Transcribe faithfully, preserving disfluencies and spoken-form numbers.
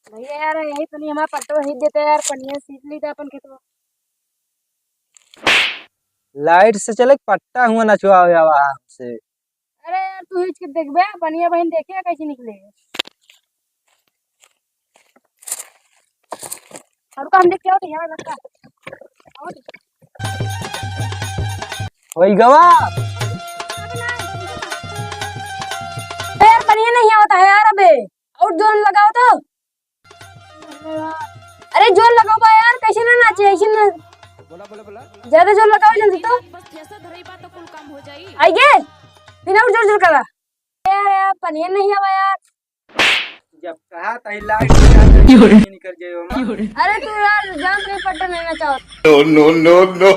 भैया यार, यही तो नहीं, हमारा पट्टो ही देते यार, पनिया सींच ली था अपन खेतवा। लाइट से चले, पट्टा हुआ नचवावे आवा हमसे। अरे यार, तू हिच के देखबे, पनिया बहिन देखे कैसे निकले। और का हम देख के आओ तो यहाँ रखा। वही गवा। अरे यार, पनिया नहीं आवता है यार, अबे। और जोर लगाओ तो। अरे जोर लगाओ बा यार, कैसे ना नाचे, ऐसे ना। ज्यादा जोर लगाओ जल्दी तो। आई गे, बिना और जोर जोर करा। यार, यार, पनिया नहीं आवा यार। जब कहा तही लाइट निकल जाए। अरे तू यार जान से पट्टा नहीं नचाओ। No, no, no, no।